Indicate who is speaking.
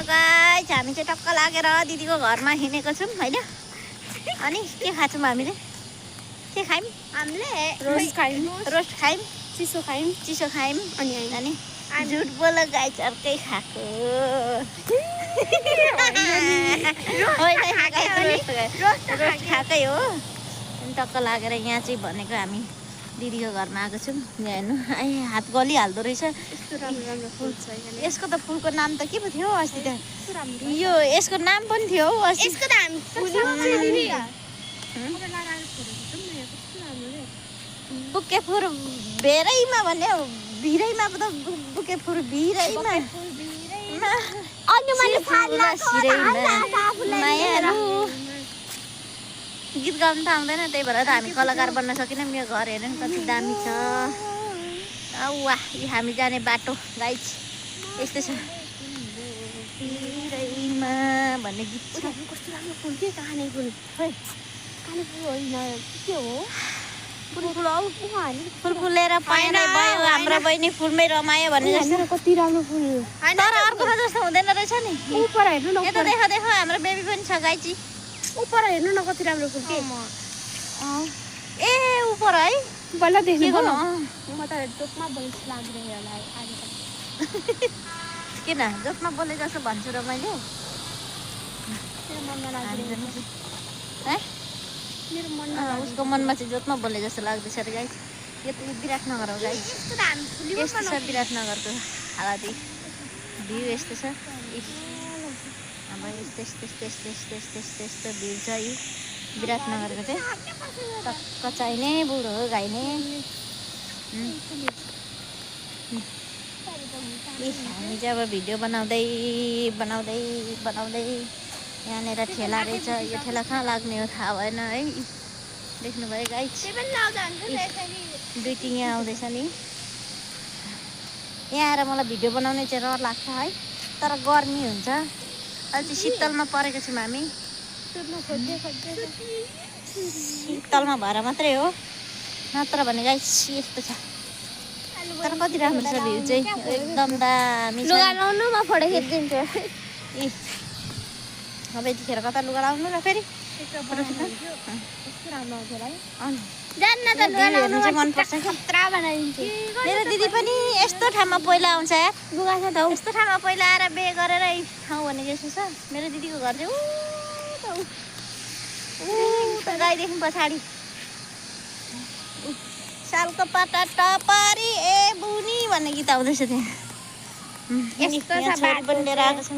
Speaker 1: Hello guys, हामी चाहिँ टक्क लागेर दिदीको घरमा हिँडेको छौँ हैन। अनि के खान्छौँ हामीले? के खायौँ? हामीले
Speaker 2: रोस्ट
Speaker 1: खायौँ, चिसो खायौँ अनि झुट बोल गाइस, अर्कै खाएको रोस्ट खाएकै हो। अनि टक्क लागेर यहाँ चाहिँ भनेको हामी दिदीको घरमा आएको छौँ। यहाँ हेर्नु, हात गलिहाल्दो रहेछ। यसको त फुलको नाम त के पो थियो अस्ति त? यो यसको नाम पनि थियो हौ अस्ति। यसको नाम बुके फुल भेरैमा भन्ने हो। भिरैमा त बुके फुल भिरैमा गीत गाउनु त आउँदैन, त्यही भएर त हामी कलाकार बन्न सकेनौँ। यो घर हेर्नु नि कति दामी छ। वाह, यो हामी जाने बाटो गाइस यस्तै छ। भिरैमा भन्ने गीत छ।
Speaker 2: कस्तो राम्रो फुल के काने फुल खै काने फुल होइन के हो?
Speaker 1: फुल फुलेर पाएनै भयो, हाम्रो बहिनी फुलमै रमायो भन्ने जस्तो।
Speaker 2: कति राम्रो फुल
Speaker 1: तर अर्कोमा जस्तो हुँदैन रहेछ नि।
Speaker 2: उपर हेर्नु न,
Speaker 1: यता देखो देखो, हाम्रो बेबी पनि छ गाइची।
Speaker 2: उपर हेर्नु न कति राम्रो फुल के।
Speaker 1: ए उपर है
Speaker 2: बल्ल देख्नु
Speaker 1: के गर्नु?
Speaker 2: म त टोपमा बोल्छ लाग्दैन होला आज त।
Speaker 1: किन जोकमा बोले जस्तो भन्छु र मैले?
Speaker 2: मेरो मनमा लाग्दैन
Speaker 1: है,
Speaker 2: मेरो मन
Speaker 1: उसको मनमा चाहिँ जोतमा बोले जस्तो लाग्दैछ रे गाइस। यो त विराटनगर हो गाइस। यस्तो छ विराटनगरको हालत। भ्यू यस्तो छ। अब यस्तो यस्तो यस्तो यस्तो यस्तो यस्तो यस्तो यस्तो भ्यू छ यो विराटनगरको चाहिँ। टक्क चाहिने बुढो हो गाइने। हामी चाहिँ अब भिडियो बनाउँदै बनाउँदै बनाउँदै यहाँनिर ठेला रहेछ। यो ठेला कहाँ लाग्ने हो थाहा भएन है। देख्नुभयो गाइस, दुईटी यहाँ आउँदैछ नि। यहाँ आएर मलाई भिडियो बनाउने चाहिँ रहर लाग्छ है, तर गर्मी हुन्छ। अहिले चाहिँ शीतलमा परेको छौँ हामी। शीतलमा भएर मात्रै हो, नत्र भने गाइस यस्तो छ। तर कति राम्रो छ भ्यू चाहिँ, एकदम दामी छ।
Speaker 2: लुगा लाउनुमा फोटो खिचिदिन्छु।
Speaker 1: अब यतिखेर कता लुगा लाउनु र फेरि
Speaker 2: कस्तो राम्रो आउँछ है।
Speaker 1: जान्न त लुगा लाउनु चाहिँ मनपर्छ कि।
Speaker 2: खतरा बनाइदिन्छु।
Speaker 1: मेरो दिदी पनि यस्तो ठाउँमा पहिला आउँछ यार।
Speaker 2: लुगा छ त
Speaker 1: यस्तो ठाउँमा पहिला आएर बिहे गरेर ठाउँ भने जस्तो छ। मेरो दिदीको घर चाहिँ ऊ त गाईदेखि पछाडि सालको पाटा टपरी ए बुनी भन्ने गीत आउँदैछ त्यहाँ।
Speaker 2: यस्तो छ
Speaker 1: छोरी पनि लिएर आएको छ।